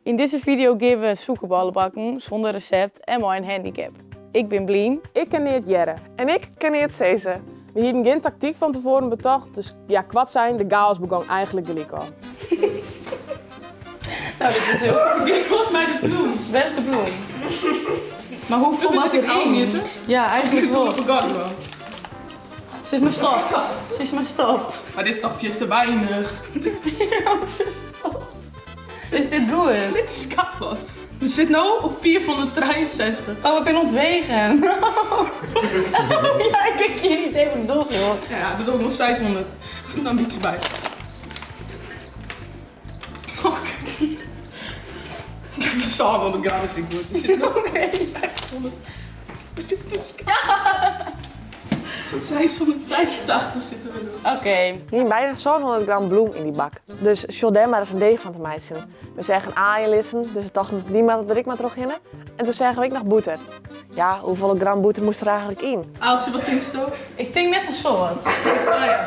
Yn dizze fideo gean we sûkerbôle bakken sûnder resept en mei in handicap. Ik bin blyn. Ik kin neat hearre. En ik kin neat sizze. We hienen gjin taktyk fan tefoaren betocht, dus ja, koart sein, de chaos begong eigentlik gelyk al. Nou, dit wurdt hiel. Gean los mei de bloem. Wêr is de bloem? Mar hoefolle moat Dit der ik yn? ôfmjitte? Ja, eigentlik wol. Sis mar stop. Sis mar stop. Mar dit is toch fierste weinich? Is dit goed? Dit is chaos. We sitte no op 463. Oh, ik bin oan it wegen. Ja, ik ha gjin idee wat ik doch, joh. Ja, dat doe ik noch 600. Dan in bytsje by. Ik heb 700 gram is ik goed. We zitten nog Oké. 600. Dit is 686 zitten we nu. Oké. Hier bijna 700 gram bloem yn dy bak. Dus sjoch dêr mar ris in deeg fan te meitsjen. We seagen aaien lizzen, dus we tochten dy moatte der ek mar trochhinne. En toen seagen we ek noch bûter. Ja, hoefolle gram bûter moast der eigentlik yn? Aaltsje, wat tinksto? Ik tink net in soad. Oh ja.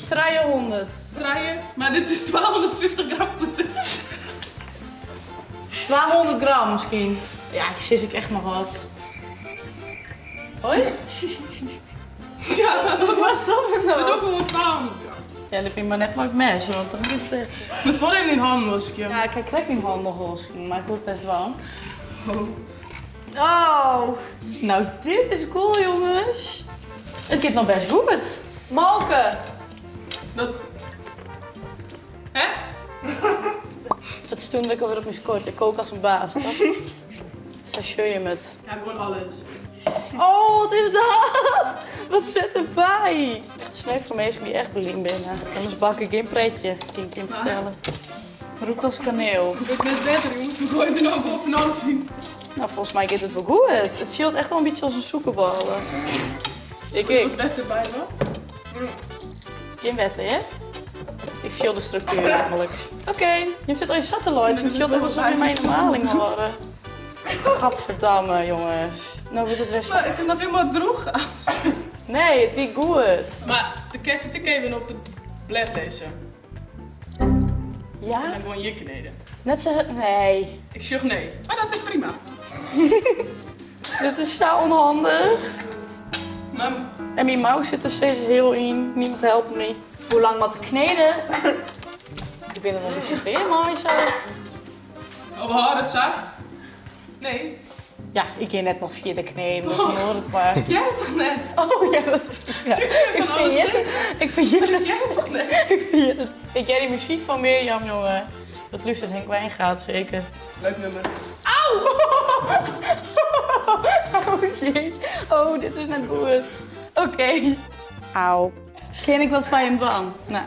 300. Trije, mar dit is 250 gram bûter. 200 gram miskien. Ja, ik sis ek echt mar wat. Hoi? Ja, maar Wat dogge we we no? doen gewoon 200 gram. Ja, dat vind ik maar net mei it mes, want dan is het. Moatst wol even dyn hannen waskje. Ja, ik ha krekt myn hannen noch wosken, mar ik wol it best dwaan. Oh. Oh, nou dit is cool jongens. It giet noch best goed. Molke! Dat... Hè? Dat is toen ik alweer op mijn skort. Ik kook als een baas, toch? Sa sjogge je it. Ja, gewoon alles. Oh, wat is dat? Wat zit erbij? Echt sneu voor mensen die echt blyn binne. Anders bak ik geen pretje, kan ik je vertellen. Rûkt as kaneel. Het wordt net beter, jongens. We gooien er nou gewoon van alles in. Nou, volgens mij gaat het wel goed. Het voelt echt wel een beetje als een sûkerbôle. Ik Ik ik. wat wetter bij, hoor. Geen wetter, hè? Ik voel de structuur namelijk. Oké, je zit al in satellites. Het voelt echt alsof je mij in de maling horen. Gadverdamme, jongens. Nou wordt het weer zo. Maar het is nog helemaal droog. Nee, het wie goed. Maar de kerst zit ik even op het blad lezen. Ja? En dan gewoon je kneden. Net zo. Nee. Ik zeg nee. Maar dat is prima. Dit is zo onhandig. Maar En mijn mouse zit er steeds heel in. Niemand helpt me. Hoe lang moet ik kneden? Ik ben er nog niet zoveel mooi zo. oh, we hadden het zo. Nee. Ja, ik ging net nog via de kneden, dat hoor het maar. Jij het toch net? Oh ja, dat is. Ja. je Ik van vind alles je. Ik vind je. Jij het toch net? Ik vind je. Ik ken die muziek van Mirjam, jongen. Dat luistert Henk Wijngaard zeker. Leuk nummer. Auw! Oh jee. Oh, dit is net goed. Oké. Auw. Ken ik wat van je dwaan? Nou.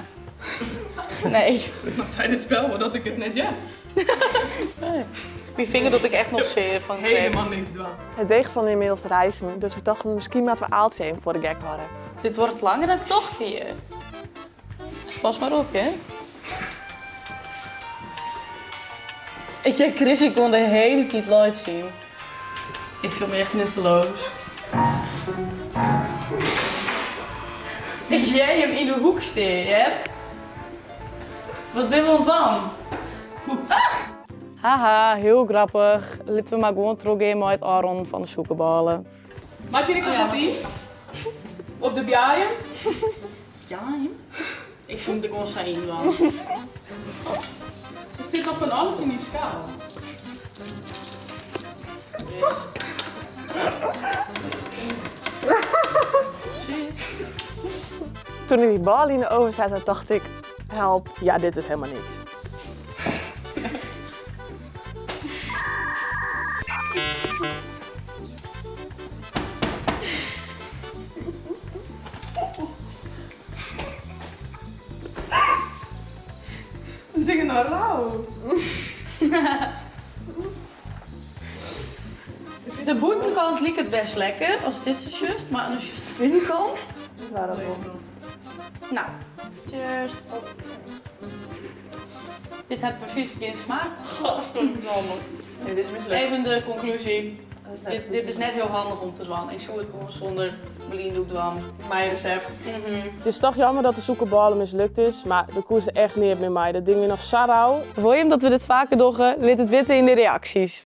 Nee. Snapt zij dit spel, maar dat ik het net ja. Nee. Mijn vinger doet ik echt nog zeer van crème. Helemaal niks dwaan. Het deeg stond inmiddels te rijzen, dus we dachten misschien moeten we aaltje even voor de gek houden. Dit wordt langer dan ik dacht hier. Pas maar op, hè. Ik heb Chris, ik kon de hele tijd light zien. Ik voel me echt nutteloos. Ik jij hem in de hoek steen, hè? Wat ben je aan het doen? Haha, heel grappig. Laten we maar gewoon teruggaan met het Aaron van de sûkerbôle. Maak je er Oh ja. wat in? Op de bijen? Ja, Ik vond de gewoon zijn wel. Er zit nog van alles in die schaal. Toen ik die bal in de oven zette, dacht ik, help. Ja, dit is helemaal niks. Dat ding is nou rauw. De boetenkant liep het best lekker, als dit is juist, maar als juist de binnenkant. Waarom? Nou, cheers. Dit heeft precies geen smaak. Godverdomme. Nee, dit is mislukt. Even de conclusie. Dit, dit is net hiel handich om te dwaan. Ik soe it gewoan sûnder blyndoek dwaan. Mijn recept. It is toch jammer dat de sûkerbôle mislukt is, mar der koe se echt neat mear mei. Dat ding wie noch sa rau. Wolle jim dat we dit faker dogge? Lit it witte yn de reaksjes.